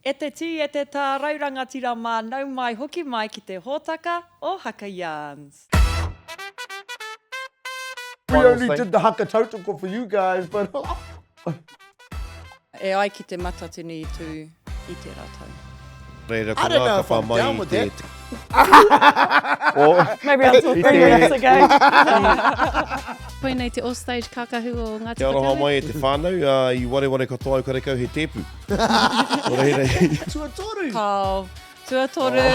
E te tī, e te tā, raurangatira mā, nau mai, hoki mai ki te hōtaka o Haka Yarns. We only did the haka tautoko for you guys, but. E ai ki te Matatini i tū i tērā tau. Reira ko ngā kapa mai i te. Maybe until 3 minutes ago. Koinei te off-stage kākahu o Ngāti Kia aroha Whakaue. mai e te whānau, i wareware katoa au karekau he tēpu. Nō reira i. Tuatoru! Kao. Tuatoru!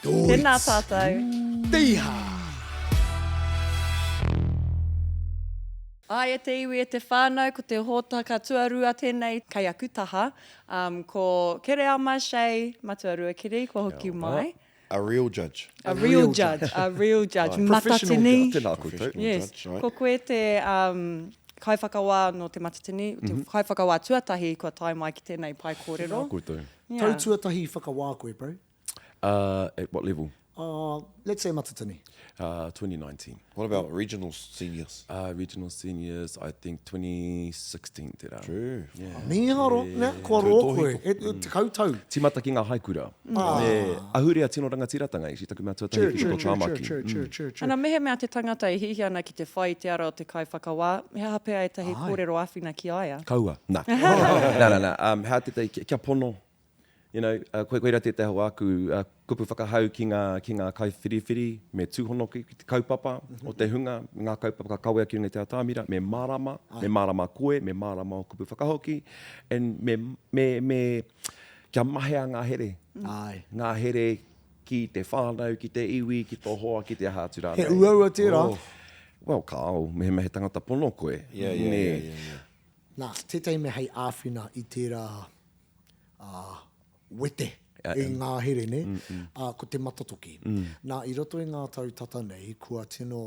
Tēnā tātou. Tīhā! Āe e te iwi e te whānau, ko te hōtaka tuarua tēnei kei aku taha. Um, ko Kereama, Shay, Matua Ruakiri, kua hoki mai. A real judge. A real judge, a real judge. Matatini. Tēnā koutou. Yes. Ko koe te um, kaiwhakawā nō te Matatini, te kaiwhakawā tuatahi kua tae mai ki tēnei pae kōrero. Tēnā koutou. Yeah. Tau tuatahi i whakawā koe, bro? Uh, at what level? Uh, let's say Matatini. Uh, 2019. What about regional seniors? Uh, regional seniors, I think 2016 tērā. True. Yeah. Mīharo, yeah. kua roa koe, e, mm. tekau tau. Timata ki ngā haikura. Ah. Yeah. Ahurea tino rangatiratanga, i taku mea tuatahi ki roto Tāmaki. True, true, true, true. Ana, mehemea te tangata e hiahia ana ki te whai i te ara o te kaiwhakawā, he aha pea ētahi kōrero āwhina ki a ia? Kaua. Nā. Nā, nā, nā. Um, hea tētahi, kia pono, You know, uh, koe, koira tētahi o āku uh, kupu whakahau ki ngā, ki ngā kaiwhiriwhiri, me tūhono ki, ki te kaupapa mm -hmm. o te hunga, ngā kaupapa ka kawea ki runga i te atamira, me mārama, me mārama koe, me mārama o kupu whakahoki, and me, me, me, kia mahea ngā here. Ai. Ngā here ki te whānau, ki te iwi, ki tō hoa, ki te aha atu rānei. He uaua tērā. Oh. Well, kāo, mehemea he tangata pono koe. Yeah, yeah, Nē. yeah, yeah, yeah. Nā, tētahi mea hei āwhina i tērā wete i ngā here, nē, ko te matatoki. Nā, i roto i ngā tau tata nei, kua tino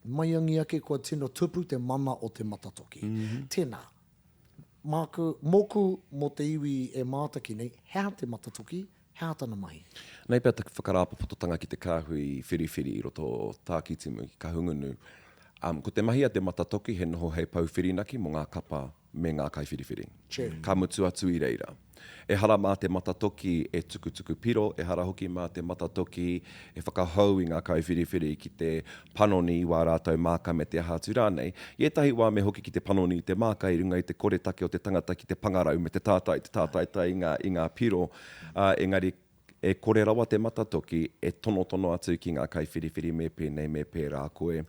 maiangi ake, kua tino tupu te mana o te matatoki. Tēnā, māku, mōku, mō te iwi e mātaki nei, he aha te matatoki, he aha tana mahi? Nei pea taku whakarāpopototanga ki te kāhui whiriwhiri i roto o Tākitimu, ki Kahungunu. Ko te mahi a te matatoki he noho hei pou whirinaki mō ngā kapa me ngā kaiwhiriwhiri. Ka mutu atu i reira. Ehara mā te matatoki e tukutuku piro, ehara hoki mā te matatoki e whakahou i ngā kaiwhiriwhiri ki te panoni i wā rātou māka me te aha atu rānei. I ētahi wā me hoki ki te panoni i te māka i runga i te koretake o te tangata ki te pangarau me te tātai, te tātaitai i ngā, i ngā piro, ā, engari e kore rawa te matatoki e tonotono atu ki ngā kaiwhiriwhiri me pēnei, me pērā koe.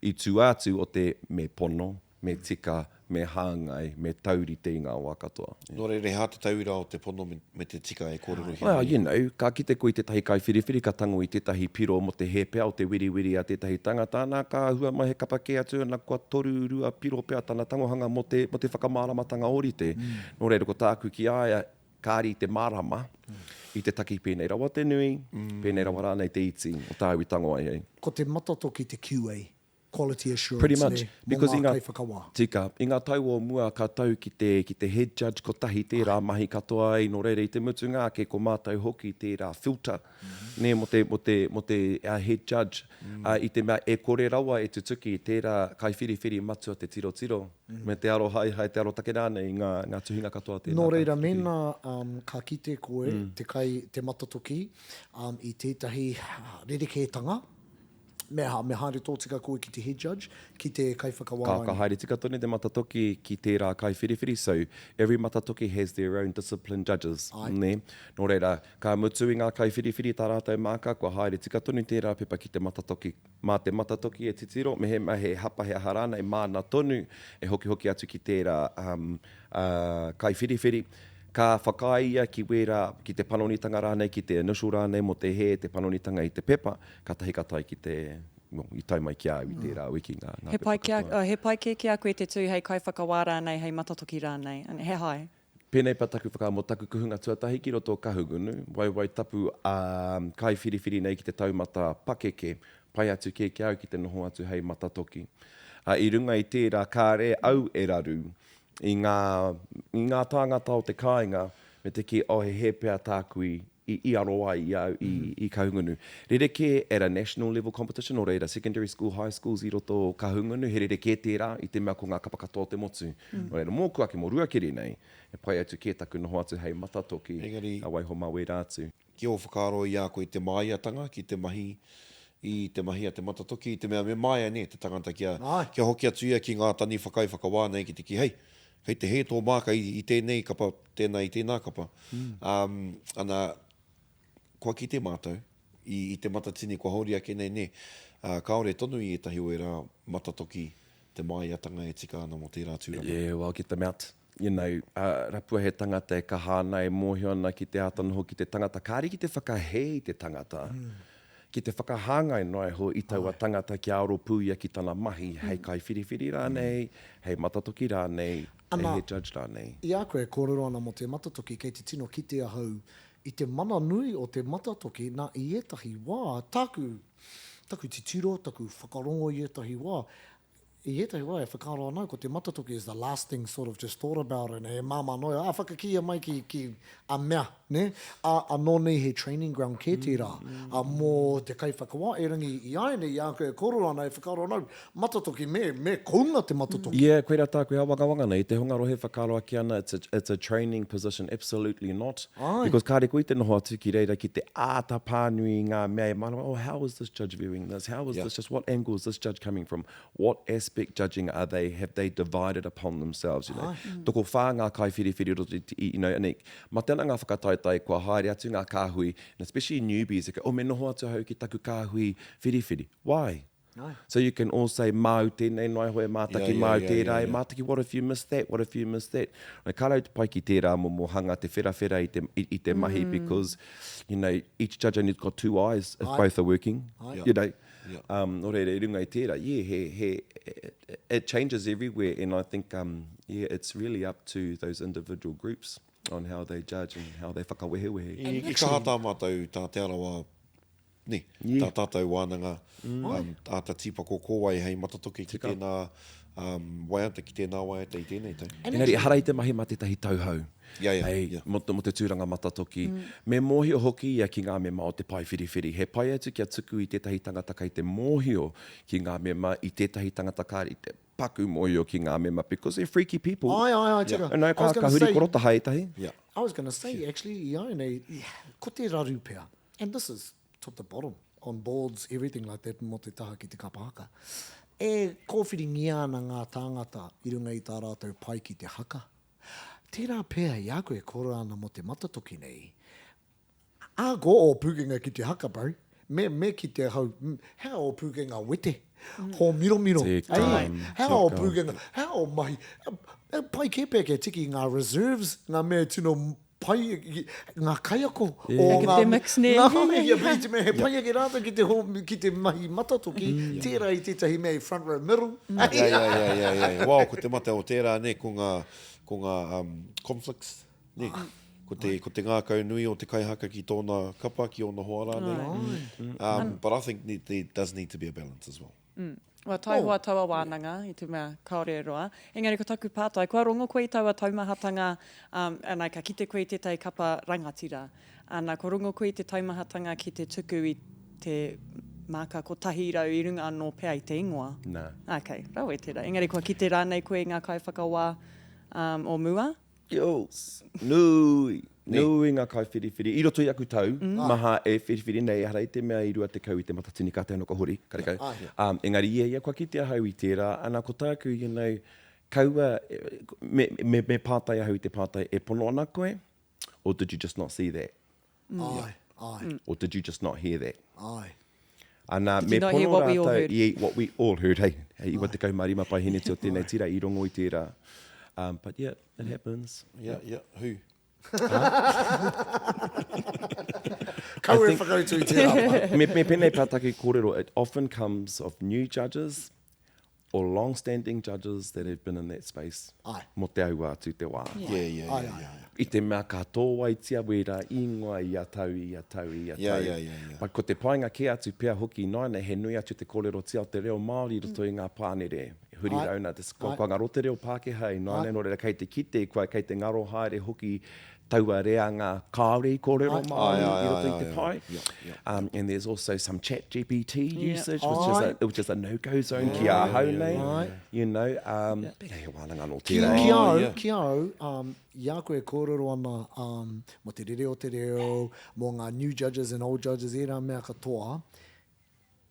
I tua atu o te me pono, Me tika, me hāngai, me taurite i ngā wā katoa. Nō reira, he aha te tauira o te pono me te tika e kōrerohia Well, nei? you know, ka kite koe i tētahi kaiwhiriwhiri ka tango i tētahi piro mō te hē pea o te wiriwiri a tētahi tangata, ana, ka hua mai he kapa kē atu, ana, kua torurua piro pea tana tangohanga mō te, mō te whakamāramatanga ōrite. Nō reira, ko tāku ki a ia, kāre i te mārama, i te taki pēnei rawa te nui, pēnei rawa rānei te iti o tāu i tango ai. Ko te matatoki te QA Quality assurance, Pretty much. nē, mō Because ngā i ngā, kaiwhakawā. tika, i ngā tau o mua ka tau ki te, ki te head judge kotahi tērā mahi katoa ai, nō reira i te mutunga ake ko mātou hoki tērā filter, nē, mō te, mō te, mō te head judge, ā, i te mea e kore rawa e tutuki tērā kaiwhiriwhiri matua te tirotiro, me te arohaehae, te arotake rānei i ngā, ngā tuhinga katoa tēnā Nō reira, kaiwhiriwhiri. mēnā ka kite koe, te kai, te matatoki, i tētahi rerekētanga, Me aha, me haere tōtika koe ki te head judge, ki te kaiwhakawā Ka, rānei. ka haere tika tonu te matatoki ki tērā kaiwhiriwhiri, so every matatoki has their own discipline judges, Āe. nē. Nō reira, ka mutu i ngā kaiwhiriwhiri tā rātou māka, kua haere tika tonu tērā pepa ki te matatoki. Mā te matatoki e titiro, mehemea he hapa, he aha rānei, māna tonu e hokihoki atu ki tērā um, uh, kaiwhiriwhiri. Ka whakaae ia ki wērā, ki te panonitanga rānei, ki te initial rānei mō te hē, te panonitanga i te pepa, Katahi ka tae ki te, well, i tae mai ki a au i tērā wiki ngā, ngā He pai pepa ki a, katoa. he pai kē ki a koe te tū hei kaiwhakawā rānei, hei matatoki rānei, he hai? Pēnei pea taku whakaaro mō taku kuhunga tuatahi ki roto o Kahungunu, waiwai tapu ā, kaiwhiriwhiri nei ki te taumata pakeke, pai atu kē ki a au ki te noho atu hei matatoki. Ā, i runga i tērā kāre au e raru i ngā, i ngā tāngata o te kāinga me te kī, oh he hē pea tāku i. i, i aro ai i a au i, i Kahungunu. Rerekē at a national level competition, nō reira secondary school, high schools i roto o Kahungunu, he rerekē tērā i te mea ko ngā kapa katoa o te motu. Nō reira, mōku ake, mō Ruakere nei, he pai atu kē taku noho atu hei matatoki, Engari, ka waiho mā wērā atu. Ki ō whakaaro i a koe te māiatanga ki te mahi i te mahi a te matatoki, i te mea me māia nē te tangata kia, kia hoki atu ia ki ngā taniwha kaiwhakawā nei ki te kī, hei, kei te hē tō māka i, i tēnei kapa, tēnā i tēnā kapa. Um, ana, kua kite mātou i, i te matatini kua hori ake nei nē, ā, kāore tonu i ētahi o ērā matatoki te māiatanga e tika ana mō tērā tūranga. Yeah, well, get them out. You know, ā, rapua he tangata e kaha ana, e mōhio ana ki te āta noho ki te tangata, kāre ki te whakahē i te tangata, ki te whakahāngai noa iho i taua tangata kia aro pū ia ki tana mahi hei kaiwhiriwhiri rānei, hei matatoki rānei, hei head judge rānei. I a koe e kōrero ana mō te matatoki, kei te tino kite ahau i te mana nui o te matatoki, nā, i ētahi wā, tāku, taku titiro, taku whakarongo i ētahi wā, I ētahi wā e whakaaro ana au ko te matatoki is the last thing sort of just thought about and he māmā noa iho, ā, whakakīia mai ki, ki a mea, nē? Ā, anō nei he training ground kē tērā, ā, mō te kaiwhakawā, erangi i āianei i a koe e kōrero ana e whakaaro ana au, matatoki me, me kounga te matatoki. Yeah, koirā tāku e āwangawanga nei, te hunga rohe whakaaro ake ana it's a, it's a training position, absolutely not. Āe. Because kāre koe i te noho atu ki reira ki te āta pānui i ngā mea e mārama, oh, how is this judge viewing this, how is this, just what angle is this judge coming from, what aspect judging are they, have they divided upon themselves, you know. Tokowhā ngā kaiwhiriwhiri o roto i te, you know, and mate ana ngā whakataetae kua haere atu ngā kāhui, and especially newbies, they go, oh, me noho atu ahau ki taku kāhui whiriwhiri. Why? So you can all say, māu tēnei noa iho e mātaki, māu tērā e mātaki, what if you miss that, what if you miss that? Like, kāre au te pai ki tērā momo hanga te wherawhera i te, i, i te mahi because, you know, each judge only got two eyes if both are working, you know. Um, nō reira, i runga i tērā, yeah, he, he, it changes everywhere and I think, um, yeah, it's really up to those individual groups on how they judge and how they whakawehewehe. I, i kaha tā mātou, tā Te Arawa Nē, tā tātou wānanga, āta tīpako ko wai hei matatoki ki tēnā waiata, ki tēnā waiata i tēnei tau. Engari, ehara i te mahi mā tētahi tauhou hei mō te tūranga matatoki. Me mōhio hoki ia ki ngā mema o te pae whiriwhiri. He pai atu kia tuku i tētahi tangata kei te mōhio ki ngā mema i tētahi tangata kāre i te paku mōhio ki ngā mema because they're freaky people. Āe, āe, āe, tika. You know, ka, ka huri korotaha ētahi. I was gonna say, actually, i āianei, ko te raru pea. And this is top to bottom, on boards, everything like that mō te taha ki te kapa haka. E kōwhiringia ana ngā tāngata i runga i tā rātou pai ki te haka. Tērā pea i a koe e kōrero ana mō te matatoki nei, ā, ko ō pūkenga ki te haka, bro. Me, me ki te hau, he aha ō pūkenga wete, hōmiromiro, Tika, ei, he aha ō tika. pūkenga, he aha ō mahi, e pai kē pea kia tiki i ngā reserves, ngā mea e tino pai ngā kaiako o ngā... Academics, nē. Ngā ia, i te mea he pai ake rātou ki te, ki te mahi matatoki, tērā i tētahi mea i front row middle. Ia, ia, ia, ia, ia. Wow, ko te mate o tērā, nē, ko ngā, ko ngā um, conflicts, nē. Ko te, ko te ngākau nui o te kaihaka ki tōna kapa, ki ōna hoa rānei. Um, but I think there does need to be a balance as well. Mm. Kua taihoa taua wānanga i te mea kāore e roa. Engari ko taku pātai, kua rongo koe i taua taumahatanga, um, ana, ka kite koe i tētahi kapa rangatira. Ana, kua rongo koe i te taumahatanga ki te tuku i te māka 100 i runga anō pea i te ingoa? Nā. Okay, rawe tērā. Engari kua kite rānei koe i ngā kaiwhakawā um, o mua? Skills. Nui, nui ngā kaiwhiriwhiri. I roto i aku tau, maha e whiriwhiri nei, ehara i te mea i 20 i te Matatini kātahi anō ka hori, karekau. Um, engari ia, ia, kua kite ahau i tērā, ana ko tāku, you know, kaua, me, me, me pātai ahau i te pātai, e pono ana koe, or did you just not see that? Āe, āe. Or did you just not hear that? Āe. Ana, Did me you not hear pono what we all rātou heard? i what we all heard, hei, hei 95 paeheneti o tēnei tira i rongo i tērā. Um, but yeah, it happens. Yeah, yeah, who? Kaua e whakautu i tērā part. Me, me pēnei pea taku kōrero, it often comes of new judges or long-standing judges that have been in that space Āe. mō te aua atu te wā. Yeah, yeah, yeah, Āe, yeah, āe. yeah. I te mea ka tōwaitia wērā ingoa ia tau, ia tau, ia tau. Yeah, yeah, yeah, yeah. But ko te painga kē atu pea hoki ināianei, he nui atu te kōrerotia o te reo Māori i roto i ngā pānere. Huri rauna, te, kua, kua ngaro te reo Pākehā i nāianei, nō reira kei te kite, kua, kei te ngaro haere hoki taua reanga kāore i kōrero Māori i roto i te pae. Um, and there's also some chat GPT usage, which is a, which is a no-go zone ki ahau nei. You know, um, pērā he wānanga anō Ki, tērā. ki au, ki au, um, i a koe e kōrero ana um, mō te rere o te reo, mō ngā new judges and old judges, ērā mea katoa,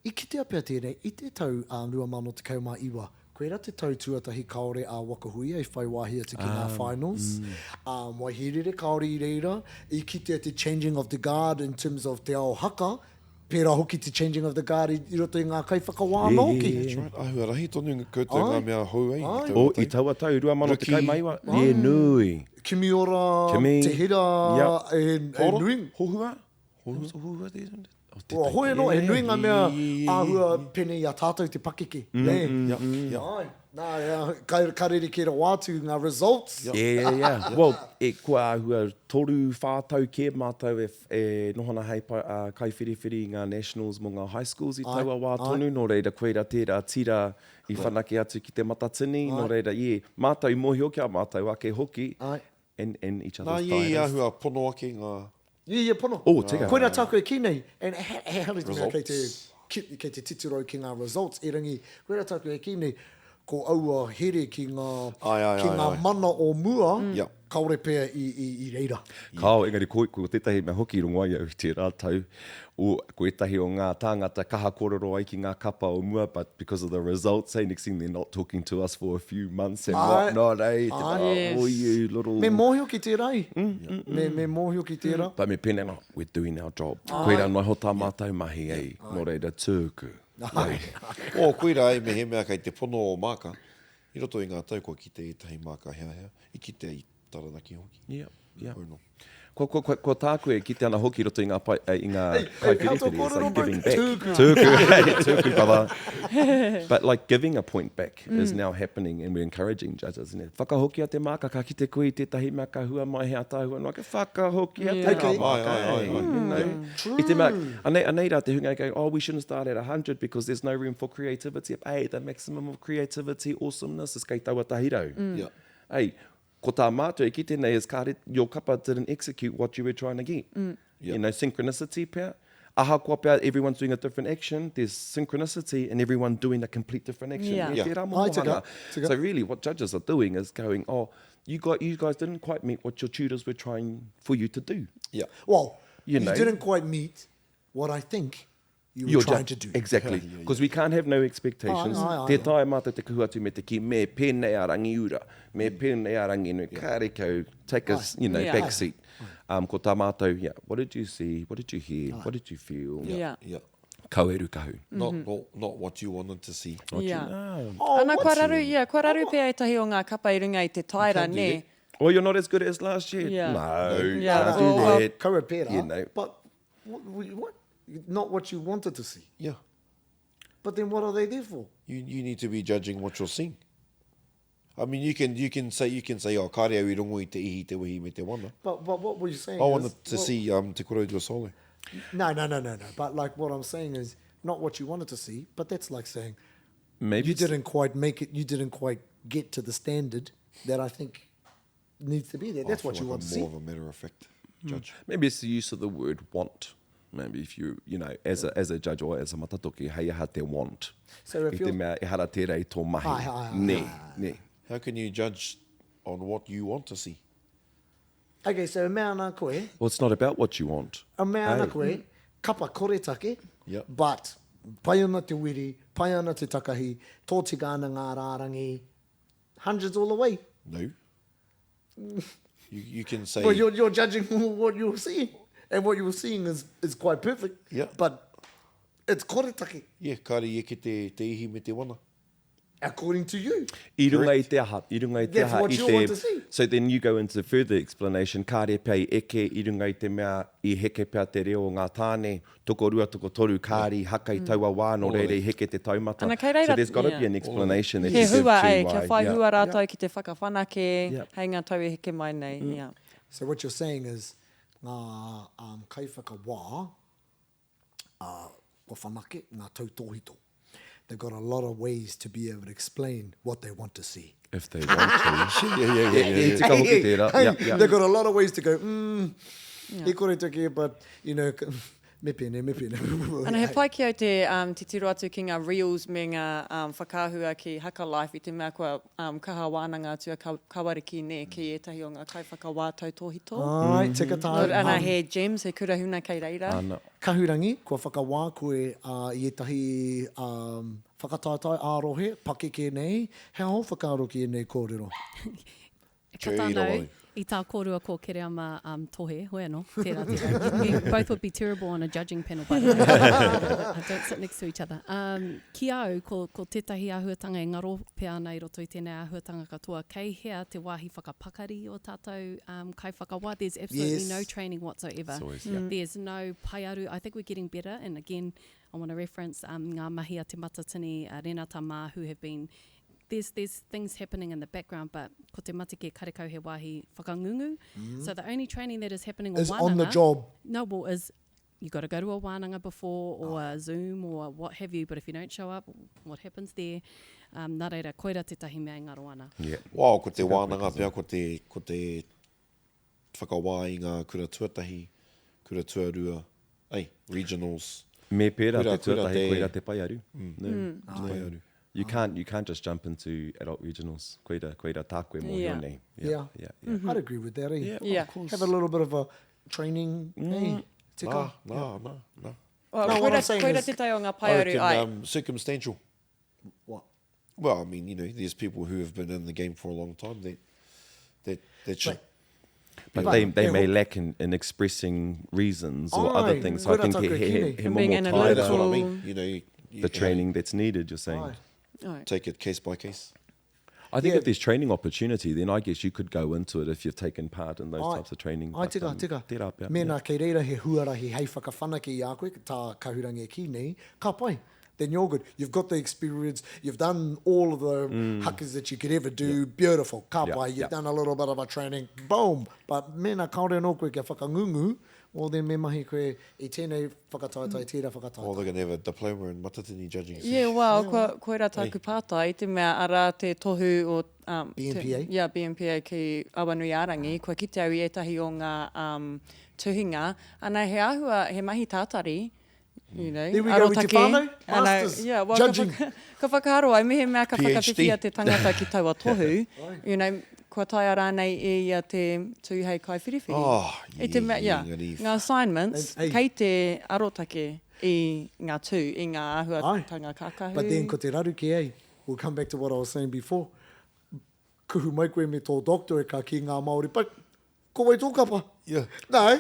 I kitea pea tēnei i te tau 2019, koirā te tau tuatahi kāore a Waka Huia i whai wāhi atu ki ngā finals. Waihīrere kāore i reira, i kitea te changing of the guard in terms of te ao haka, pērā hoki te changing of the guard i roto i ngā kaiwhakawā anō hoki. That's right, āhua rahi tonu koutou ngā mea hou ai i taua Oh, tau. i taua tau, 2019, yeah, nui. Kimiora, Kimi, Te Hira, e nui. Hohua? Hohua te Kua hoi anō, he nui ngā mea āhua pēnei i a tātou te pakeke, nē? Āe, nā, ka, ka rerekē rawa atu ngā results. Yeah, yeah, yeah. Well, e, kua āhua toru, whā tau kē mātou e, e noho ana hei pa, uh, kaiwhiriwhiri i ngā nationals mō ngā high schools i taua wā tonu, nō reira koira tērā tira i whanake atu ki te Matatini, nō reira, yeah, mātou i mōhio ki a mātou ake hoki, and, and each Nā other's ia i tairas. āhua pono ake ngā. Ia, ia, pono. Oh, tika. Koirā tāku e kī nei, and he, he hara te mea kei te, Results. ki, kei te titiro ki ngā results, erangi, koirā tāku e kī nei, ko aua here ki ngā, Ai, ai, ki ai, ngā ai. mana o mua, Yep. kāore pea i, i, i reira. Kāo, engari ko, ko tētahi mea hoki i rongo ai au i tērā tau, o, ko ētahi o ngā tāngata kaha kōrero ai ki ngā kapa o mua, but because of the results, hey, next thing they're not talking to us for a few months and Āe, what not, eh, te āe. wā, oh, you little... Me mōhio ki tērā i. Me, me mōhio ki tērā. But me pēnei anō, we're doing our job. Koirā noa iho tā mātou mahi, eh, nō reira tūku. Āe. Oh, koirā, eh, mehemea kei te pono o Māka, i roto i ngā tau kua kite ētahi māka heahea, i kitea i Taranaki hoki. Yeah, yeah. Hoi no. Ko, ko, ko, ko tāku e kite ana hoki i roto i ngā pai, i ngā Hey, hey, kaiwhiriwhiri, how tō it's kōrero, like bro? giving back. Tūku. Tūku, hey, tūku, brother. But like giving a point back is now happening and we're encouraging judges. Ne? Whakahokia te māka, ka kite koe i tētahi mea ka hua mai he ataahua noa, ka whakahokia te Okay. māka. Ai, ai, ai, ai. You know? True. I te mea, anei, anei rā te hunga e going, oh, we shouldn't start at 100 because there's no room for creativity. Hey, the maximum of creativity, awesomeness is kei taua tahi rau. Yeah. Hey, Ko tā mātou e kite nei is kāre your kapa didn't execute what you were trying to get. You know, synchronicity pea. Ahakoa pea everyone's doing a different action, there's synchronicity and everyone doing a complete different action. Yeah. Me Yeah. tērā momo Ai, tika, hanga. tika. So really what judges are doing is going, oh, you got, you guys didn't quite meet what your tutors were trying for you to do. Yeah. Well, You you, know. didn't quite meet what I think you were You're trying ju- to do. Exactly. Because we can't have no expectations. Ai, ai, ai, Tē taea mātou te kuhu atu me te kī, me pēnei a Rangiura, me pēnei a Ranginui, kāre kau, take a, you know, Yeah. back seat. Um, ko tā mātou, yeah, what did you see, what did you hear, what did you feel? Yeah. Yeah. Kau e rukahu. Not, not, not what you wanted to see. Yeah. Oh, Ana, kua what? raru, yeah, kua raru pea ētahi o ngā kapa i runga i te taera, can't do nē? that. Oh, you're not as good as last year. Yeah. No, Yeah. can't do Well, well, that. Kaua pērā, You know. but what, what? Not what you wanted to see. Yeah. But then what are they there for? You, you need to be judging what you're seeing. I mean, you can, you can say, you can say, oh, kāre au i rongo i te ihi, te wehi me te wana. But, but what were you saying I is, wanted to well, see um, Te Koro do a solo. No, no, no, no, no. But like what I'm saying is not what you wanted to see, but that's like saying Maybe you it's- didn't quite make it, you didn't quite get to the standard that I think needs to be there. That's I what feel you like want I'm to see. More of a matter of fact judge. Maybe it's the use of the word want. Maybe if you, you know, as a, as a judge or as a matatoki, hei aha te want. So if I te you're- mea, ehara tērā i tō mahi. Ai, ai, ai, Nē, nē. How can you judge on what you want to see? Okay, so e mea ana koe, Well, it's not about what you want. e mea ana Hey. koe, kapa koretake, Yep. but pai ana te wiri, pai ana te takahi, tōtika ana ngā rārangi, hundreds all the way. No. You, you can say. Well, you're, you're judging what you're seeing, and what you're seeing is, is quite perfect. Yeah. But it's koretake, Yeah, kāre i eke te, te ihi me te wana. according to you. I runga i te aha, i runga i te That's aha, what i you te, want to see. So then you go into further explanation, kāre pea i eke i runga i te mea i heke pea te reo o ngā tāne, tokorua, tokotoru, kāri, haka i taua wā, nō reira i heke te taumata. Ana, kei reira, So there's got to yeah. be an explanation that He you give hua, to eh, kia why. whai Yeah. hua rātou ki te whakawhanake, Yeah. hei ngā tau e heke mai nei. Yeah. So what you're saying is, ngā um, kaiwhakawā, uh, kua whanake, ngā tautōhito. They've got a lot of ways to be able to explain what they want to see. If they want to. Yeah, yeah, yeah, yeah, yeah. Tika hoki tērā. Yeah, yeah. They've got a lot of ways to go, mm, e kore take, but, you know, me pēnei, me pēnei. Ana, he pai ki au te um, titiro atu ki ngā reels me ngā um, whakaahua ki Haka Life i te mea kua um, kaha wānanga atu a Kawariki nē, ki ētahi o ngā kaiwhakawā tautōhito. Ai, tika tāu. Ana, he gems, he kura huna kei reira. Ana. Kahurangi, kua whakawā koe i ētahi whakataetae ā-rohe, pakeke nei, he aha ō whakaaro ki ēnei kōrero? Ka tānau i tā kōrua ko Kereama tohe, hoi anō, tērā tērā. You both would be terrible on a judging panel, by the way. Don't sit next to each other. Um, ki au, ko, ko tētahi āhuatanga e ngaro pea ana i roto i tēnei āhuatanga katoa, kei hea te wāhi whakapakari o tātou um, kaiwhakawā? There's absolutely yes. no training whatsoever. Always, yeah. There's no paearu. I think we're getting better, and again, I want to reference um, ngā mahi a Te Matatini, uh, Renata Mā, who have been there's, there's things happening in the background, but ko te matike karekau he wāhi whakangungu. Mm. So the only training that is happening is on the job. No, well, is you got to go to a wānanga before or oh. a Zoom or what have you, but if you don't show up, what happens there? Um, nā reira, koira tētahi mea e ngaro ana. Yeah. Wow, ko te wānanga pea, ko te, ko te whakawā i ngā kura tuatahi, kura tuarua, ai, regionals. Me pērā Koira, te koira tuatahi, te... koira te paearu. Mm. Nē, mm. te paearu. You can't, you can't just jump into adult regionals. Koira, koira tāku e mōhio Yeah. nei. Yeah. Yeah, yeah, yeah. Mm -hmm. I'd agree with that, eh? Yeah, Yeah. of course. Have a little bit of a training, mm. eh? Tika. Nā, nā, nā, nā. Well, No, what koira, I'm saying koira is- te tai o ngā I paearu, reckon, ai. um, circumstantial. What? Well, I mean, you know, there's people who have been in the game for a long time that that that should. But But they, they e may ho- lack in, in expressing reasons or other Ai, things. So I koira think he, tāku he, kine. he, he And being momo analytical. That's what I taira, mean. You know, you, you the training that's needed, you're saying. Ai. Ai. Take it case by case. I think Yeah. if there's training opportunity, then I guess you could go into it if you've taken part in those Ai. types of training. Ai, But, tika, um, tika. Tērā pea. Mēnā kei reira he huarahi hei whakawhanake i a koe, tā Kahurangi e kī nei, ka pai. Then you're good. You've got the experience. You've done all of the mm. hakas that you could ever do. Yeah. Beautiful. Ka pai. You've yeah. done a little bit of a training. Boom. But mēnā kāore anō koe kia whakangungu, well then me mahi koe i tēnei whakataetae, mm. tērā whakataetae. Well, they're going to have a diploma in matatini judging. Yeah, well, yeah. koira tāku pātai, i te mea arā te tohu o... Um, BNPA? Te, yeah, BNPA ki Awanuiārangi. Kua kite au i ētahi o ngā um, tuhinga. Ana he āhua, he mahi tātari, you know, There we go with te whānau, masters, yeah, well, judging. Ka, whaka, ka whakaaro ai, mehemea ka PhD. whakawhiwhia te tangata ki taua tohu, you know, kua taea rānei e ia te tū hei kaiwhiriwhiri. Oh, I te mea, yeah, engari- ngā assignments, Hey. kei te arotake i ngā tū, i ngā āhuatanga kākahu. But then ko te raru ki ei, we'll come back to what I was saying before, kuhu mai koe me tō doctorate ka ki ngā Māori, but ko wai tō kapa? Yeah. No.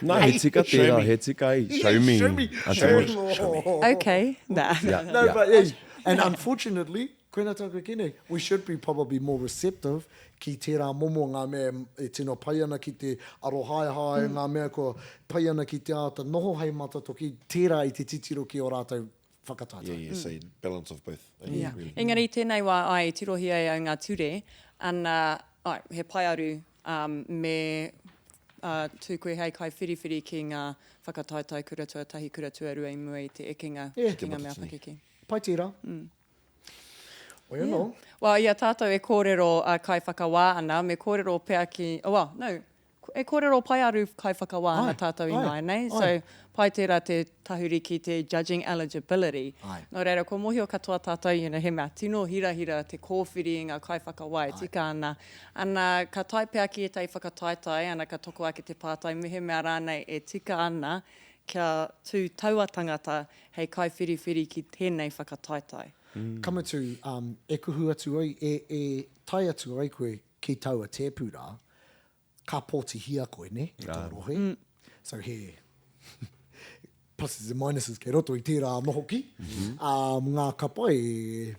No, he tika Show tērā, me. he tika ai. Show me. Show me. Show me. Show me. Okay, nah. Yeah, No, yeah. but yeah. And unfortunately, koina tāku ki nei, we should be probably more receptive ki tērā momo ngā mea e tino pai ana ki te arohaehae, mm. ngā mea kua pai ana ki te āta noho hei matatoki, tērā i te titiro ki o rātou whakataetae. Yeah, yeah, so balance of both. Eh, Yeah. Really. Engari tēnei wā ai tirohia e au ngā ture, ana, ai, he paearu um, me uh, tū koe hei kaiwhiriwhiri ki ngā whakataetae kura tuatahi, kura tuarua i mua i te ekenga Yeah. ki ngā mea pakeke. Pai tērā. Mm. Oi anō. Well, i a tātou e kōrero uh, kaiwhakawā ana, me kōrero pea ki... Oh, well, no, e kōrero paearu kaiwhakawā ana Ai, tātou ai, ināianei. ai. So, pai tērā te tahuri ki te judging eligibility. Ai. Nō reira, kua mōhio katoa tātou, you know, he mea tino hirahira te kōwhiri i ngā kaiwhakawā e tika ana. Ana, ka tae pea ki ētahi whakataetae, ana ka toko ake te pātai mehemea rānei e tika ana kia tū taua tangata hei kaiwhiriwhiri ki tēnei whakataetae. Ka mutu, um, e kuhu atu ai, e, e tae atu ai koe ki taua tēpu rā, ka pōtihia koe, ne, e tō rohe. Mm. So he pluses and minuses kei roto i tērā anō hoki. Mm -hmm. um, ngā kapa e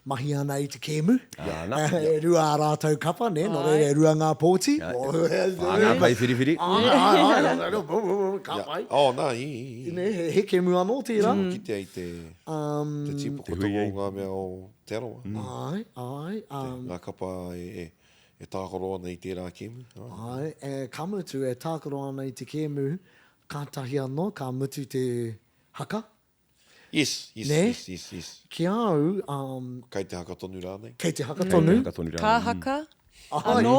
mahi ana i te kēmu. Ana. E rua ā rātou kapa, ne, nō reira e rua ngā pōti. Whā ngā kaiwhiriwhiri. Ai, ai, ai, ai, ka pai. Oh, nā, i, i, i. Ne, he, he kēmu anō tērā. Mm. Kitea i te, um, te tīpokotanga o ngā mea o Te Arawa. Mm. Ai, ai. Um, ngā kapa e, e, e tākaro ana i tērā kēmu. Ai. Ai, e, ka mutu e tākaro ana i te kēmu, kātahi anō, ka mutu te haka. Yes, yes, Nē? yes, yes, yes. Ki a au, um, Kei te haka tonu rānei? Kei te haka tonu. Kei te haka tonu rānei. Ka haka Ai, anō.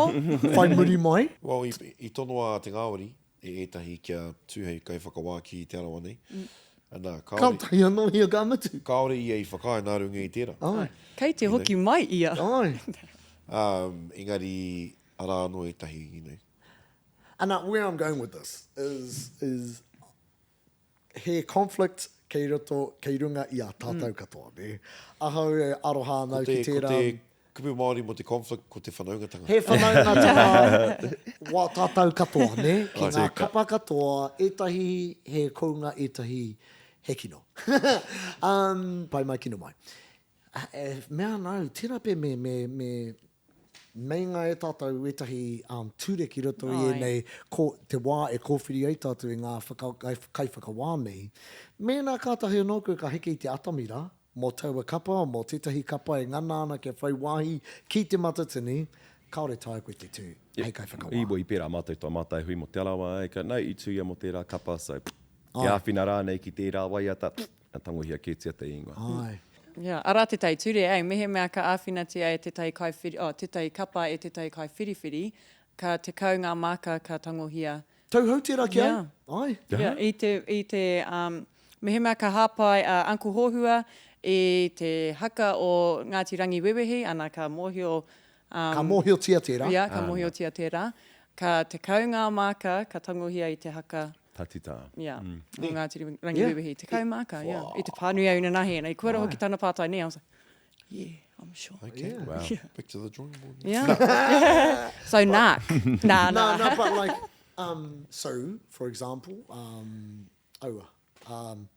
Whai muri mai. Well, i, i tonoa a Te Ngāwari e ētahi kia tū hei kaiwhakawā ki Te Arawa nei. Ana, kāore, Kātahi anō ia ka mutu. kāore ia i whakaae nā runga i tērā. Ai. Kei te hoki mai ia. Ai. Um, engari, arā anō ētahi, you know. Ana, where I'm going with this is, is he conflict kei roto, kei runga i a tātou katoa, nē? Ahau e aroha ana au ki tērā. Ko te kupu Māori mō te conflict, ko te whanaungatanga. He whanaungatanga wā tātou katoa, nē? Ki ngā kapa katoa, ētahi he kounga, ētahi he kino. Um, pai mai, kino mai. E mea ana au, tērā pea me, me, me Meinga e tātou ētahi ture ki roto i ēnei ko te wā e kōwhiri ai tātou i ngā kaiwhakawā nei. Mēnā kātahi anō koe ka heke i te atamira mō taua kapa, mō tētahi kapa e ngana ana kia whai wāhi ki Te Matatini, kāore taea koe te tū hei kaiwhakawā. I, i pērā mātou tō mātou hui mō Te Arawa, e ka, no, i tū ia mō tērā kapa, so, te āwhina rānei ki tērā waiata, Ka tangohia kētia te ingoa. Āe. Yeah, arā tētahi ture, eh, mehemea ka āwhinatia e tētahi kaiwhiri, oh, tētahi kapa e tētahi kaiwhiriwhiri, ka 10 ngā māka ka tangohia. Tauhou tērā ki au. Yeah. Āe. Yeah, i te, i te, um, mehemea ka hāpai a Uncle Hohua i te haka o Ngāti Rangiwewehi, ana ka mōhio, um, Ka mōhiotia tērā. Yeah, ka mōhiotia tērā. Ka 10 ngā māka ka tangohia i te haka. Tatita. Yeah. Mm. O Ngāti Rangiwewehi. Te māka, yeah. I te pānui au inanahi, and i kua hoki tana pātai nei, I was like, yeah, I'm sure. Okay, yeah. Wow. Yeah. Back to the drawing board. Yeah. so, nak. Nah, nah. nah. No, but like, um, so, for example, um, aua, um,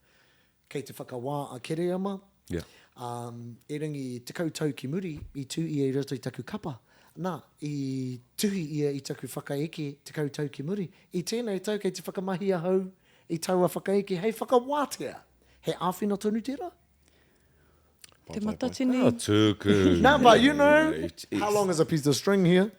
kei te whakawā a Kereama, Yeah. Um, erangi 10 tau ki muri, i tū ia i roto i taku kapa. Nā, i tuhi ia i taku whakaeke 10 tau ki muri. I tēnei tau kei te whakamahi ahau i taua whakaeke hei whakawātea. He āwhina tonu tērā? Te Matatini. Oh, tuku. Nā, but you know, how long is a piece of string here?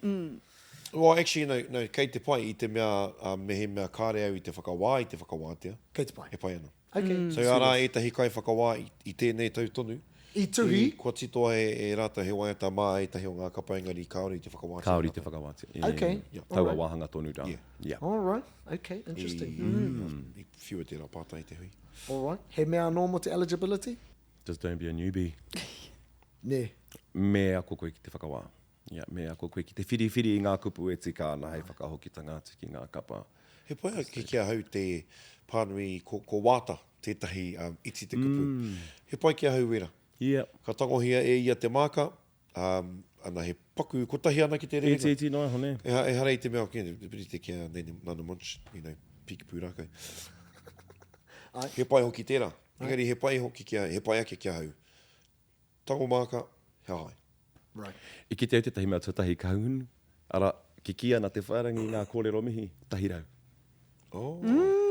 Well, actually, no, no, kei te pai i te mea, uh, mehemea kāre au i te whakawā i te whakawātea. Kei te pai. E pai ana. Okay. So arā ētahi kaiwhakawā i, i tēnei tau tonu. I tuhi. I, kua titoa e, e rātou he waiata mā ētahi o ngā kapa engari kāore i te whakawātia. Kāore i te whakawātia. Yeah. Okay. Yeah. Taua Alright. wāhanga tonu rā. Yeah. Yeah. All right. Okay, interesting. I, mm. I whiua tērā pātai i te hui. All right. He mea anō mō te eligibility? Just don't be a newbie. Nē. Me ako koe ki te whakawā. Yeah, me ako koe ki te whiriwhiri i ngā kupu e tika ana hei whakahokitanga atu ki ngā kapa. He pai ake ki ahau te pānui ko, ko Wāta tētahi um, iti te kupu. Mm. He pai ki ahau wera. Yeah. Ka tangohia e ia te māka, um, ana he paku kotahi ana ki te rerenga. Iti iti noa iho, nē. Eha, ehara i te mea, okay, rite ki a Nene, Nana Munch, you know, piki pūrākau. Ai. He pai hoki tērā. Engari he pai hoki ki a, he pai ake ki ahau. Tango māka, he hai. Right. I kite au tētahi mea tuatahi Kahungunu, arā, kikī ana te whārangi i ngā kōrero mihi, 100. Oh.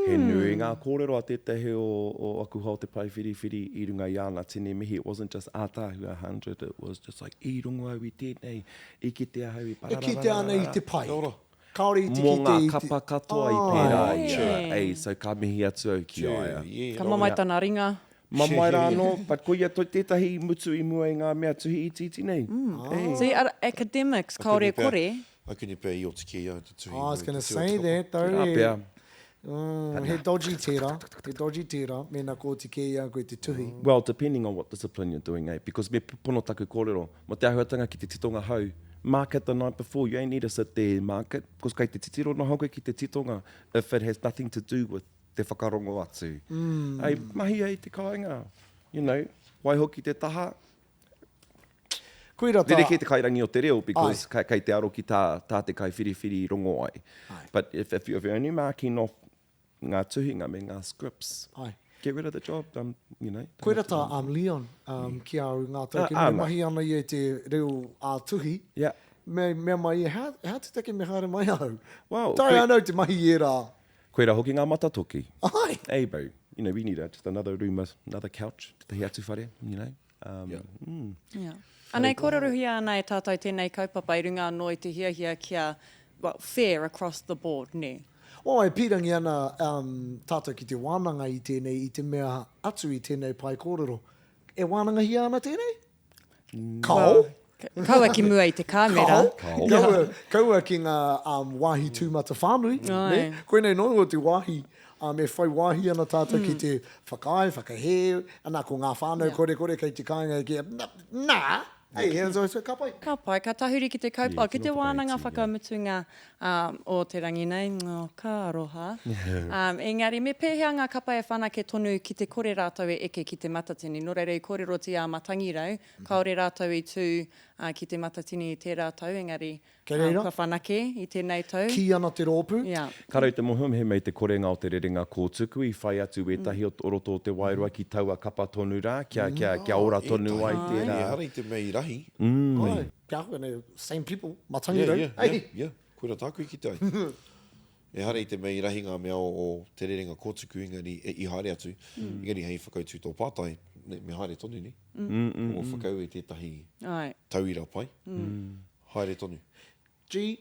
He nui ngā kōrero a tētahi o, o aku hoa o te pae whiriwhiri i runga i āna tini mihi, it wasn't just ātaahua 100, it was just like, i rongo au i tēnei, i kite ahau i E kite ana i te pai. Kia ora. Kāore i te Mō kite ngā i te... kapa katoa i pērā ia, ei, so ka mihi atu au ki a ia. Yeah, Ka mamae tana ringa. Mamae rā anō, but koia toi tētahi i mutu i mua i ngā mea tuhi itiiti nei. Ei. See, ara, academics, kāore e kore. Akuni pea i oti kē i a te tuhi. I was gonna say that though. Tērā pea. Mm, he dodgy tērā, he dodgy tērā, mēnā kua oti kē i a koe te tuhi. Well, depending on what discipline you're doing, eh? Because me pono taku kōrero, mō te āhuatanga ki te titonga hou, mark it the night before, you ain't need to sit there and mark it, because kei te titiro noho koe ki te titonga, if it has nothing to do with te whakarongo atu. Mm. Ei, mahi ai te kāinga, you know, waihoki te taha, Koira tā... Rerekē te kairangi o te reo because Ai. kei te aro ki tā, tā te kaiwhiriwhiri i rongo ai. Ai. But if, if, you, if you're only marking off ngā tuhinga me ngā scripts, Ai. get rid of the job, um, you know. Koira tā um, Leon um, ki a au ngā tau Ah, ki muri āna. mahi ana ia i te reo ā-tuhi. Yeah. Me, mea mai ia, hea, hea te take me haere mai ahau? Well, Taea koe- ana au te mahi i ērā. Koira hoki ngā matatoki. Ai. Hey bro, you know, we need a, just another room, another couch, tētahi atu whare, you know. Um, Yeah. mm. Yeah. Ana e kōrerohia ana e tātou tēnei kaupapa i runga anō i te hiahia kia, well, fair across the board, nē? Oh, e pīrangi ana um, tātou ki te wānanga i tēnei, i te mea atu i tēnei pae kōrero. E wānangahia ana tēnei? Kao? Kaua ki mua i te kāmera. Kao. Kaua, kaua ki ngā um, wāhi tūmatawhānui. Ne? Koinei noa iho te wāhi um, e whai wāhi ana tātou mm. ki te whakaae, whakahē, ana ko ngā whānau yeah. korekore kei te kāinga e kī, nā, Hey, yeah, so, so, ka pai. Ka pai, ka tahuri ki te kaupapa, ki te wānanga whakamutunga um, o te rangi nei, oh, ka aroha. Um, engari, me pēhea ngā kapa e whanake tonu ki te kore rātou e eke ki te matatini? Nō reira, i kōrerotia a Matangirau, kāore rātou i tū uh, ki te matatini i tērā tau, engari Kei reira. Kua whanake i tēnei tau. Kī ana te rōpū. Yeah. Ka rau te mōhio mehemea i te korenga o te rerenga kōtuku i whai atu wētahi o roto o Te Wairoa ki taua kapa tonu rā, kia, kia, kia ora tonu ai tērā. Ehara i te mea i rahi. Ai, kia āhua nei, same people, Matangirau. Yeah, yeah, yeah, yeah. Koira tāku i kite ai. Ehara i te mea i rahi ngā mea o te rerenga kōtuku engari, i haere atu, engari hei whakautu tō pātai, me haere tonu, nē? Ko whakau e tētahi tauira pai. Haere tonu. G.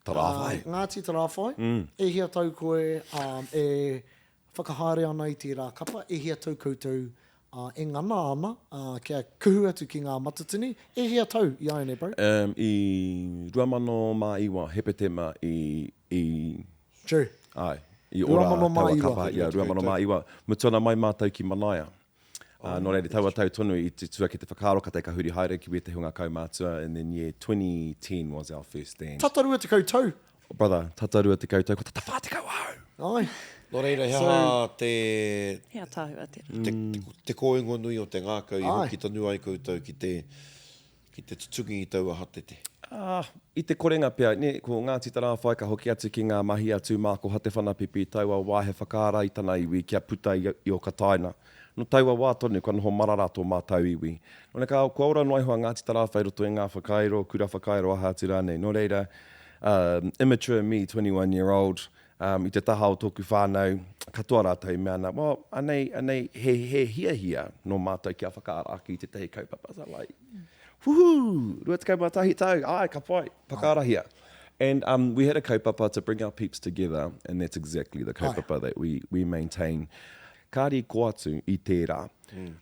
Tarāwhai. Ngāti Tarāwhai, e hia tau koe e whakahaere ana i tērā kapa, e hia tau koutou e ngana ana kia kuhu atu ki ngā matatini, e hia tau i āianei, bro? I 2009, Hepetema i, i. True. Āe, i ora taua kapa, ia, 2009, mutu ana mai mātou ki Manaia. Ā, nō reira, taua tau tonu i tutū ake te whakaaro ka tae ka huri haere ki wētahi o ngā kaumātua and then yeah, 2010 was our first stand. Tata 20 tau! Brother, tata 20 tau, kua tata 40 ahau! Āe. Nō reira, he aha te. He ataahua tērā. Te, te kōingo nui o te ngākau i hoki tonu ai koutou ki te, Ki te tutuki i taua hatete. Ā, i te korenga pea, nē, ko Ngāti Tarāwhai ka hoki atu ki ngā mahi a Tūmāko Hatewhanapipi i taua wā he whakaara i tana iwi kia puta i, i Okataina. Nō taua wā tonu kua noho marara tō mātau iwi. Nō reira, ka, kua ora noa iho a Ngāti Tarāwhai i roto i ngā whakairo, kura whakairo, aha atu rānei. Nō reira, um, immature me, 21 year old, um, i te taha o tōku whānau, katoa rātou i mea ana, well, anei, anei, he, he hiahia nō mātou kia whakaara ake i tētahi kaupapa. So like, woohoo, 21 tau, āe, ka pai, whakaarahia. And um, we had a kaupapa to bring our peeps together, and that's exactly the kaupapa that we, we maintain. Kāre i kō atu i tērā.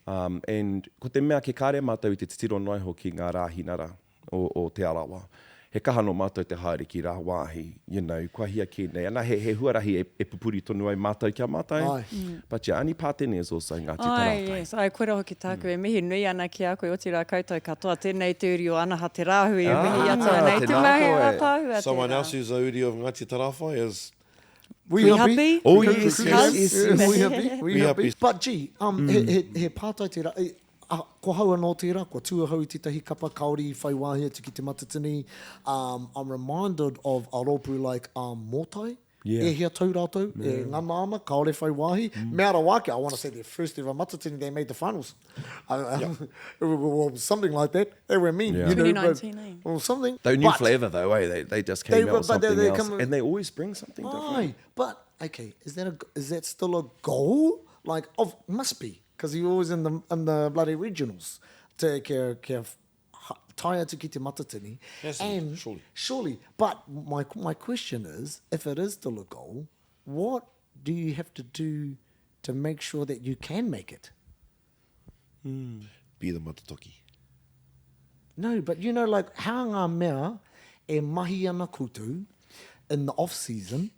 Um, and ko te mea ke kāre mātou i te titiro noa iho ki ngā Rāhinara. o, o Te Arawa. He kaha nō mātou te haere ki rāwāhi, you know, kua hia kē nei. Ana, he, he huarahi e, e pupuri tonu ai mātou ki a mātou. Aye. Mm. But yeah, Ani Pātene is also Ngāti Aye, Tarāwhai. yes. Aye, koira hoki tāku e mihi nui ana ki a koe, otirā koutou katoa. Tēnei te uri o Anaha Te Rāhui e mihi atu ana i te tēnā mahi koe. ātaahua tērā. Someone else who's a uri of Ngāti Tarāwhai is We happy. Oh yes, yes, yes, yes. We happy, we We happy. happy. But gee, um, he, he, he pātai tērā, e, a, ko hau anō tērā, kua tū ahau i tētahi kapa kāore i whai wāhi atu ki te matatini. Um, I'm reminded of a rōpū like um, Mōtai, Yeah. e hia tau rātou, e ngana ana, kāore whai wāhi. Mea rawa ake, I want to say their first ever matatini, they made the finals. I, well, something like that. They were mean, Yeah. you know. but- 2019, eh? Or something. Though new But- flavour though, eh? They, they just came They out were- with but they- something they else. come- and they always bring something different. Aye, but okay, is that a is that still a goal? Like, of must be because you're always in the in the bloody regionals to kia kia tae atu ki te matatini. Yes, and surely. surely. But my my question is, if it is still a goal, what do you have to do to make sure that you can make it? Be the matatoki. No, but you know, like, how ngā mea e mahi ana koutou in the off season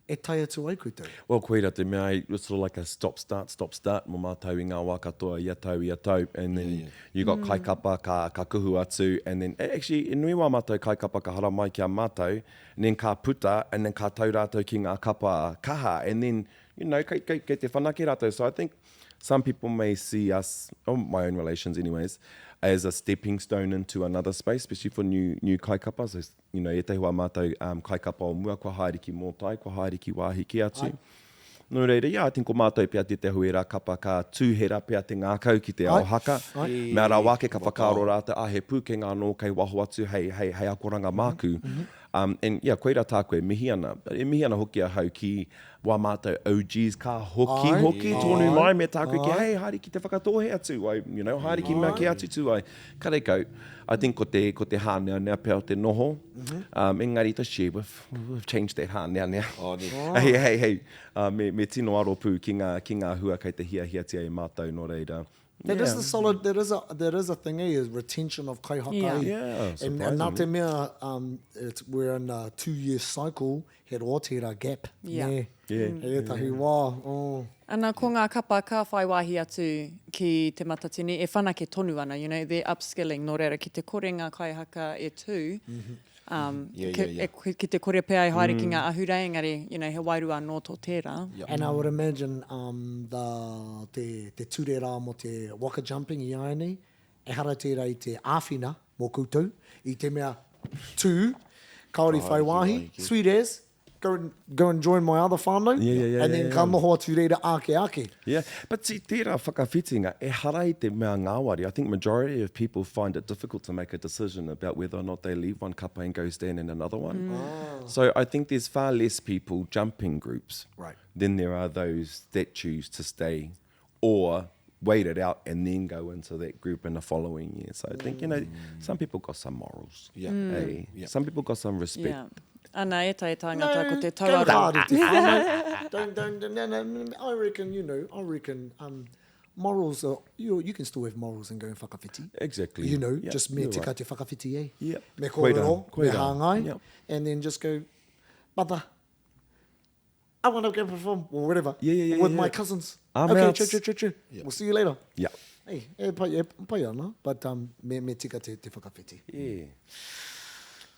e tae atu ai koutou? Well, koira te mea, it's sort of like a stop start, stop start mō mātou i ngā wā katoa, ia tau, ia tau, and then yeah, yeah. you got mm. kaikapa ka, ka kuhu atu, and then actually, e nui wā mātou kaikapa ka haramai ki a mātou, and then ka puta, and then ka tau rātou ki ngā kapa kaha, and then, you know, kei, kei, kei te whanake rātou. So I think some people may see us, or my own relations anyways, as a stepping stone into another space, especially for new, new kaikapa. So, you know, ētahi wā mātou um, kaikapa o mua, kua haere ki Mōtai, kua haere ki wāhi kē atu. Ai. Nō reira, yeah, I think ko mātou pea tētahi o ērā kapa ka tūhera pea te ngākau ki te ao haka. Mea rawa ake ka whakaaro rātou, ah, he pūkenga anō kei waho atu hei, hei, hei akoranga māku. Mm -hmm. Um, and yeah, koira tāku e mihi ana. E mihi ana hoki ahau ki wā mātou OGs ka hoki ai, hoki tonu mai me tāku ki, hey, haere ki te whakatōhe atu ai, you know, haere ki mea kē atu tū ai. Karekau, I think ko te, ko te hāneanea pea o te noho. Mm -hmm. um, engari this year, we've, we've changed that hāneanea. Oh, ne. Oh. Hey, hey, hey. Uh, me, me tino aro pū ki ngā, ki ngā hua kei te hiahiatia e mātou, nō reira. That yeah. is the solid, that is a, that is a thing, eh, is retention of kaihaka. Yeah, yeah and, and nā te mea, um, it's, we're in a two-year cycle, he roa tērā gap. Yeah. Nē. Yeah. Mm. Hei ētahi wā. Oh. Ana, ko ngā kapa ka whai wāhi atu ki Te Matatini, e whanake tonu ana, you know, they're upskilling, nō reira, ki te kore ngā kaihaka e tū, mm -hmm. um, yeah, ki, yeah, yeah. E, ki te kore pea e haere mm. ki ngā ahurei, engari, you know, he wairua anō tō tērā. Yeah. And I would imagine um, the, te, te ture rā mō te waka jumping i āianei, ehara tērā i te āwhina mō koutou, i te mea tū, kāore i whai wāhi, sweet as, go and, go and join my other whānau, yeah, yeah, yeah, and then yeah, ka yeah. noho atu reira ake ake. Yeah, but see, tērā whakawhitinga, ehara i te mea ngāwari. I think majority of people find it difficult to make a decision about whether or not they leave one kapa and go stand in another one. Mm. So I think there's far less people jumping groups right. than there are those that choose to stay or wait it out and then go into that group in the following year. So I think, you know, some people got some morals. Yeah. Mm. Hey? Yeah. Some people got some respect. Yeah. Ana, e tai tāngata no, ko te go tauaro. hard at it. No, don't, don't, no, no, no, I reckon, you know, I reckon um, morals are, you, you can still have morals and go and whakawhiti. Exactly. You know, Yeah, just me you're tika right. te whakawhiti, eh? Yep. Me Koira, kōrero, me koira. hāngai, Yep. and then just go, mother, I want to go perform, or whatever, Yeah, yeah, yeah, with yeah, my yeah. cousins. I'm okay, out. chu, chu, chu, chu. We'll see you later. Yeah. Hey, e pai, e pai ana, but um, me, me tika te, te whakawhiti. Yeah.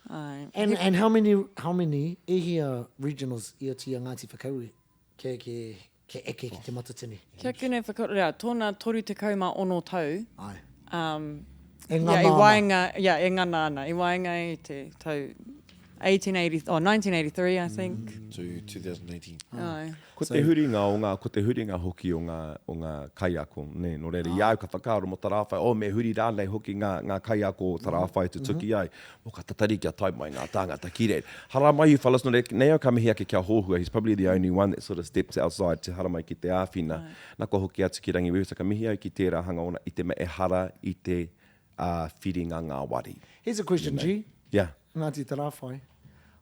Ai. And, and how many, how many, e hia regionals i atu i a Ngāti Whakaue ke, ke, ke eke ki te Matatini? Kia kene whakaroa, tōna 36 tau. Ai. Um, E ngana yeah, i ana. waenga, yeah, e ngana ana. I waenga i te tau 1880, oh, 1983, I think. Mm. To 2018. Ai. Ko te huringa o ngā, ko te huringa hoki o ngā, o ngā kaiako, nē, nō reira, i a au ka whakaaro mō Tarāwhai, oh, me huri rānei hoki ngā, ngā kaiako o Tarāwhai tutuki ai, oh, ka tatari kia tae mai ngā tāngata ki reira. Haramai you fellas, nō reira, nei au ka mihi ake ki a Hōhua, he's probably the only one that sort of steps outside te haramai ki te āwhina. Nā kua hoki atu ki Rangiwewehi, so ka mihi au ki tērā hanga ōna i te mea ehara i te, ā, whiringa ngāwari. Here's a question, G. Yeah. Ngāti Tarāwhai,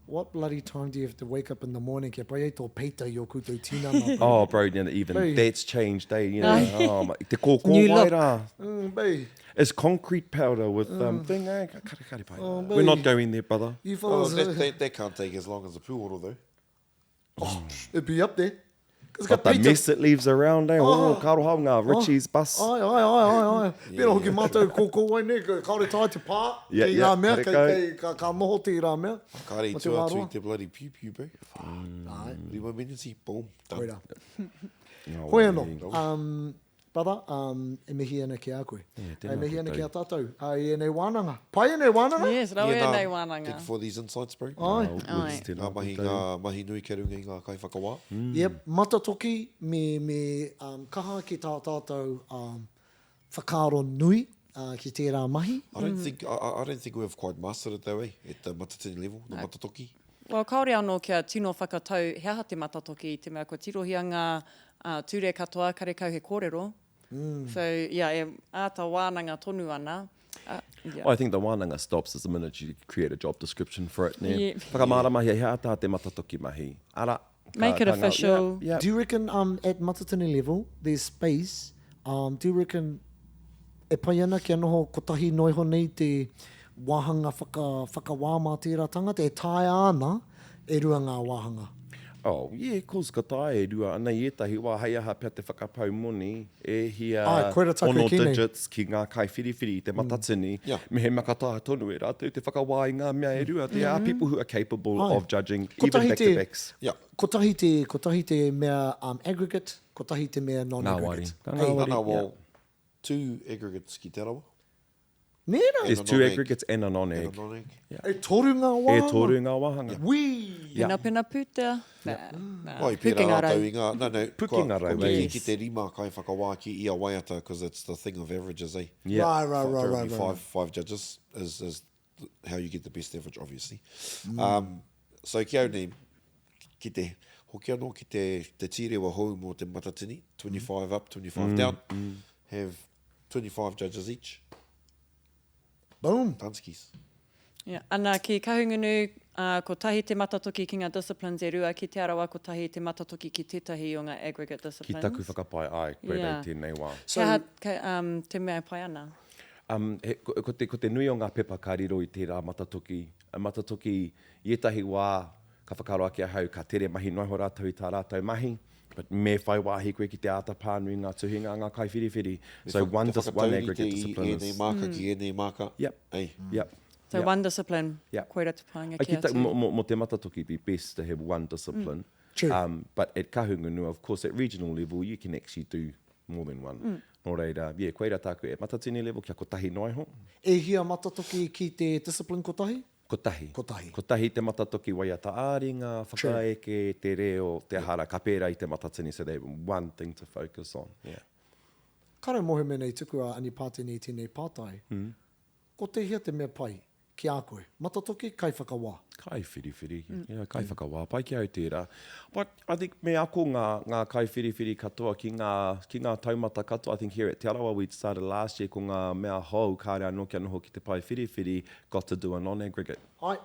what bloody time do you have to wake up in the morning kia pai ai tō peita i ō koutou tinana, bro? Oh, bro, you know, even Bro. that's changed, eh? You know, oh, my, te kōkō New wai look. rā. Mm, babe. It's concrete powder with um, thing, eh? Kare, kare pai. Oh, We're not babe. going there, brother. You Oh, fellas, that, that, that can't take as long as a pūoro, though. oh, it'd be up there. 'Cause ka But the peita- mess it leaves around, eh? Oh, ka aroha ngā Richie's bus. Ai, ai, ai, ai, ai. Pērā hoki mātou kōkō wai nei, kāore tae te pā, Yeah, ki yeah, ngā mea, kei, karekau. kei, ka, ka noho tērā mea. Kāre i Mō te tua wā atu i roa. te bloody pew pew, bro. Ai. Rima minutes, boom, done. Koirā. Oh, Hoi anō, um, brother, um, e mihi ana ki a koe. Yeah, tēnā e mihi ana ki a koutou. tātou. Uh, i ēnei wānanga. Pai ēnei wānanga? Yes, rawe Yeah, nā, ēnei wānanga. Thank you for these insights, bro. Ai. Ai. Ngā mahi, ngā mahi nui kei runga i ngā kaiwhakawā. Mm. Yep, matatoki me, me um, kaha ki tā tātou um, whakaaro nui uh, ki tērā mahi. I don't think I, I don't think we've quite mastered it though, eh? At the matatini level, the matatoki. Well, kāore anō kia tino whakatau he aha te matatoki i te mea kua tirohia ngā uh, ture katoa, karekau he kōrero. Mm. So, yeah, e āta wānanga tonu ana. Uh, yeah. I think the wānanga stops is the minute you create a job description for it. Nē. Yeah. Whakamārama he aha tā te matatoki mahi. Ara. Ka, Make it ka ngā- official. Yeah, yeah. Do you reckon um, at matatini level, there's space, um, do you reckon e pai ana kia noho kotahi noa iho nei te wāhanga whaka, whakawā mā tērā tangata, e taea ana e rua ngā wāhanga? Oh, yeah, of course, ka taea e rua ana i ētahi wā hei aha pea te whakapau moni e hia Āe, koira tāku ono e kī nei. digits ki ngā kaiwhiriwhiri i te matatini, Yeah. mehemea ka taea tonu e rātou te whakawā i ngā mea e rua. There are people who are capable Āe. of judging even Kotahi te, back-to-backs. Yeah. kotahi te, kotahi te mea um, aggregate, kotahi te mea non-aggregate. Ngāwari. Ka Ei, ngāwari. Ana, well, Yeah. two aggregates ki te rawa. Nē rā? There's And a two non-ag. aggregates and a non-ag. And a non-ag. E toru ngā E wāhanga. toru ngā wāhanga. Wī! Yeah. Pena pena pūtea. Nā, nā. Well, i pērā Pukenga rātou rau. i ngā... No, no, Pukenga kua, rau, kua eh. kiki ki te rima kaiwhakawā ki ia waiata, because it's the thing of averages, eh? Yeah. Right, right, right, right, Apparently right. Five, five judges is, is... how you get the best average, obviously. Mm. Um, so ki au nei, ki te, hoki anō ki te, te tīrewa hou mō te matatini, 25 mm. up, 25 mm. down, mm. have 25 judges each. Boom! Tanskis. Yeah. Ana, ki Kahungunu, uh, kotahi te matatoki ki ngā disciplines e rua, ki Te Arawa kotahi te matatoki ki tētahi o ngā aggregate disciplines. Ki taku whakapae, āe, koirā yeah. i tēnei wā. So, He aha ka, um, te mea e pai ana? Um, he, ko, ko, te, ko te nui o ngā pepa ka riro i tērā matatoki, matatoki i ētahi wā ka whakaaro ake ahau ka tere mahi noa iho rātou i tā rātou mahi, but me whai wāhi koe ki te āta pānui ngā tuhinga a ngā kaiwhiriwhiri. So one, dis, one aggregate discipline is... Te whakataurite i ēnei māka ki ēnei māka. Yep. Ei. Yep. So one discipline, yep. koira te painga ki atu. Mō, mō, mō te matatoki, it'd be best to have one discipline. Mm. True. Um, but at Kahungunu, of course, at regional level, you can actually do more than one. Mm. Nō reira, yeah, koira tāku at matatini level, kia kotahi noa iho. E hia matatoki ki te discipline kotahi? Kotahi. Kotahi. Kotahi te matatoki waiata ā-ringa, whakaeke, te reo, te aha rā, ka pērā i te matatini, so they have one thing to focus on, yeah. Kāre mōhio mēnā i tuku a Ani Pātene i tēnei pātai, ko tēhea te mea pai ki a koe? Matatoki, kaiwhakawā? Kaiwhiriwhiri, yeah, kaiwhakawā, pai ki au tērā. But I think me ako ngā, ngā kaiwhiriwhiri katoa ki ngā, ki ngā taumata katoa. I think here at Te Arawa we started last year ko ngā mea hou kāre anō kia noho ki te pae whiriwhiri, got to do a non-aggregate. Ai.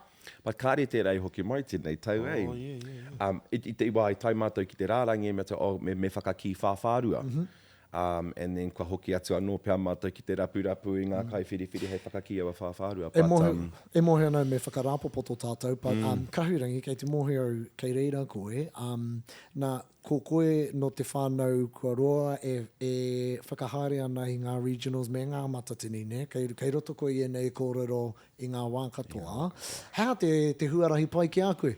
But kāre tērā i hoki mai tēnei tau, eh? Oh, yeah, yeah, yeah. Um, i, i te wā i tae mātou ki te rārangi, me te, oh, me, me whakakī whāwhārua. Mm -hmm. Um, and then kua hoki atu anō pea mātou ki te rapurapu i ngā kaiwhiriwhiri hei whakakī aua whāwhārua. E But, mōhio, um, e mōhio ana au me whakarāpopoto tātou, but um, Kahurangi, kei te mōhio au kei reira koe, um, nā, ko koe nō te whānau kua roa e, e whakahaere ana i ngā regionals me ngā matatini, nē? Kei, kei roto koe i ēnei kōrero i ngā wā katoa. He aha te, te huarahi pai ki a koe?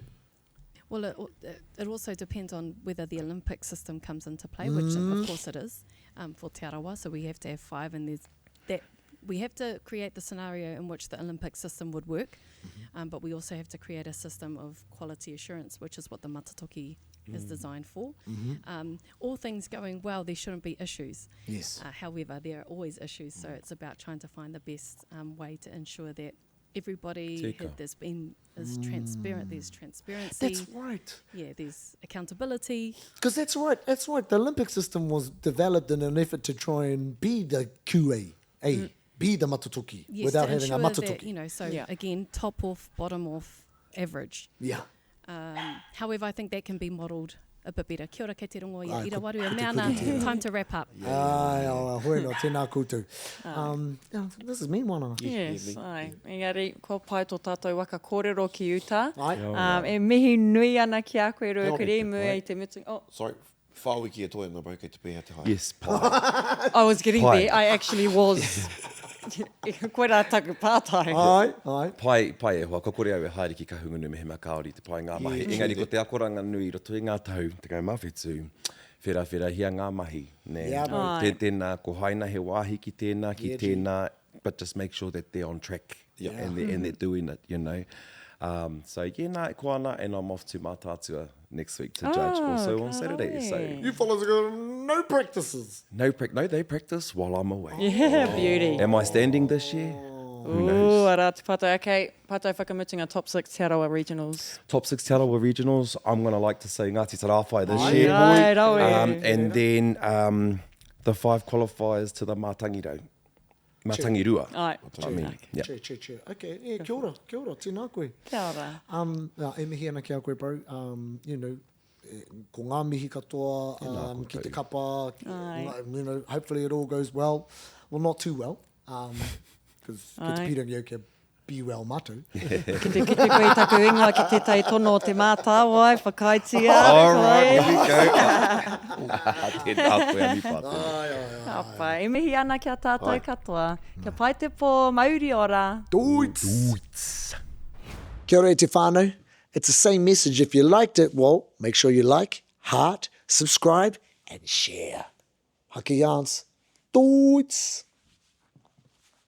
Well, it, it also depends on whether the Olympic system comes into play, which mm. of course it is um, for Te Arawa. So we have to have five, and there's that we have to create the scenario in which the Olympic system would work, mm-hmm. um, but we also have to create a system of quality assurance, which is what the Matatoki mm. is designed for. Mm-hmm. Um, all things going well, there shouldn't be issues. Yes. Uh, however, there are always issues, so mm. it's about trying to find the best um, way to ensure that everybody had, there's been is transparent. There's transparency. That's right. Yeah, there's accountability. Because that's right. That's right. The Olympic system was developed in an effort to try and be the QA, A, mm. be the matatoki yes, without having a matatoki. That, you know, so yeah. again, top off, bottom off, average. Yeah. Um, however, I think that can be modelled a bit better. Kia ora kei te rongo i a Ira Waru e mea ana, time to wrap up. Ai, oh, hoi no, tēnā koutou. Um, yeah, this is me, Wānanga. Yes, ai. Engari, kua pai tō tātou waka kōrero ki uta. Ai. Um, e mihi nui ana ki a koe, Ruakuri, i mua i te mutunga. Oh. Sorry, whā wiki e toe ana, bro, kei te pēhea te haere. Yes, pai. I was getting Pai. there, I actually was. Koirā taku pātai. Ai, ai. Pai, pai e hoa, kua kore au e haere ki Kahungunu mehemea kāore i te pai ngā mahi. Engari ko te akoranga nui i roto i ngā tau 17, wherawherahia ngā mahi, nē. Yeah, bro. Ai. Tēnā, ko haina he wāhi ki tēnā, ki Yeah, G. tēnā, but just make sure that they're on track Yeah. and, they, and they're doing it, you know. Um, so, yeah, nā, e koa ana, and I'm off to Mātaatua next week to judge Oh, also on ka Saturday. So, rawe. You fellas have got no practices. no, prac no, they practice while I'm away. Yeah, beauty. Am I standing this year? Who Ooh, knows? arā te pātai. Okay, pātai whakamutunga, top six Te Arawa Regionals. Top six Te Arawa Regionals, I'm going to like to say Ngāti Tarāwhai this year. Ai, rawe. Um, and then um, the five qualifiers to the Mātangirau. Mātangirua. Ai. I mean, yeah. Che, che, che. Okay, yeah, kia ora, kia ora, tēnā koe. Kia ora. Um, nā, e mihi ana ki a koe, bro. Um, you know, e, ko ngā mihi katoa um, ki te kapa. Ai. You know, hopefully it all goes well. Well, not too well, um, because ki te Ai. pīrangi au kia be well mātou. Ki te kite koe i taku ingoa ki tētahi tono o Te Mātāwai, whakaaetia All right, koe. here we go. Tēnā koe, Ani Pātene. Ai, ai, ai. Ka pai. E mihi ana ki a tātou katoa. Kia pai te pō, mauri ora. Doits. Doits. Kia ora e te whānau. It's the same message. If you liked it, well, make sure you like, heart, subscribe, and share. Haki yarns. Doits.